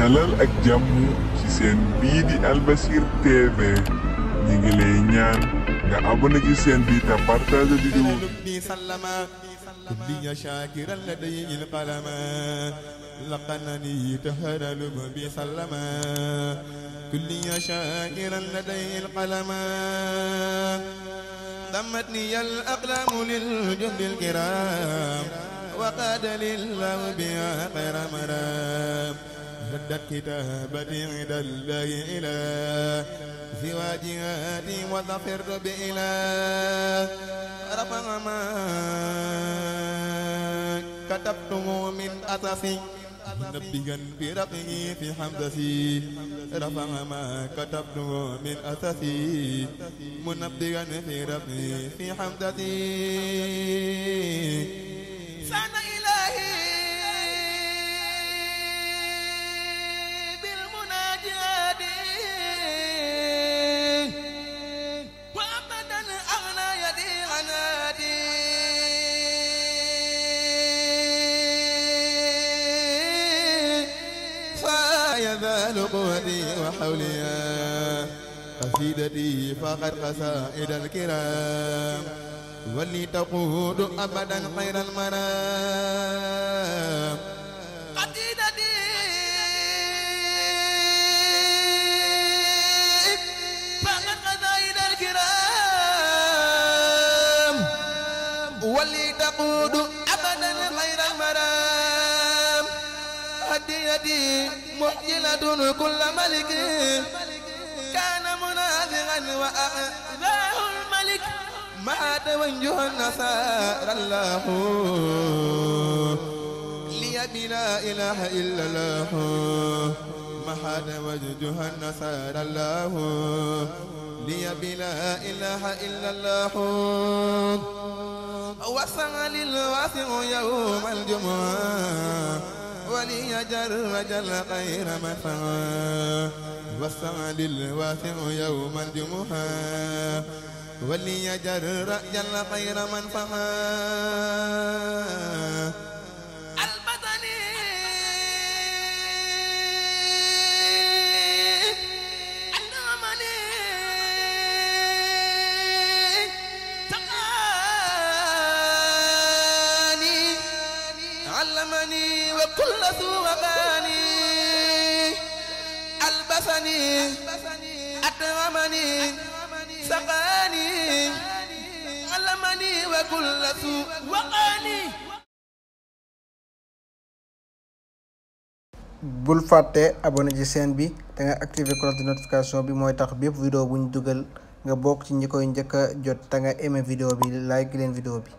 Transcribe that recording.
dalal ak jàmm ci seen bii di Albasir TV ñi ngi lay ñaan nga abonné ci seen bi te partage vidéo bi sallama kulli shakiran ladayhi alqalama laqanani taharalu bi sallama kulli shakiran ladayhi alqalama ضمتني الأقلام للجند الكرام وقاد لله بها خير مرام ردت كتابتي عند الله إلى سوى جهاتي وظفرت بإله رفع ما كتبته من أساسي منبها برقه في حمدتي رفع ما كتبته من أساسي منبها في رقه في حمدتي سان إلهي بالمناجات وأبدا أغنى يدي عنادي فيزال قوتي وحولي قصيدتي فقد قصائد الكرام واللي تقود أبدا خير المنام قصيدتي فقد قصائد الكرام واللي تقود أبدا خير المنام هديتي محجلة كل ملك كان منازغا وأعزاه الملك ما توجه النصارى الله لي بلا إله إلا الله ما توجه النصارى الله لي بلا إله إلا الله وسع للواسع يوم الجمعة ولي جل خير منفعا وسع للواسع يوم الجمعة ولي جل خير منفعا البدني النعمني تقاني علمني وكل سوغاني البسني أتغمني سقاني علمني وكل سوغاني. bul fàtte abonné ci chaîne bi te nga activer cloche de notification bi mooy tax bépp vidéo bu ñu dugal nga bokk ci ñi koy njëkk a jot te nga aimé vidéo bi like leen vidéo bi.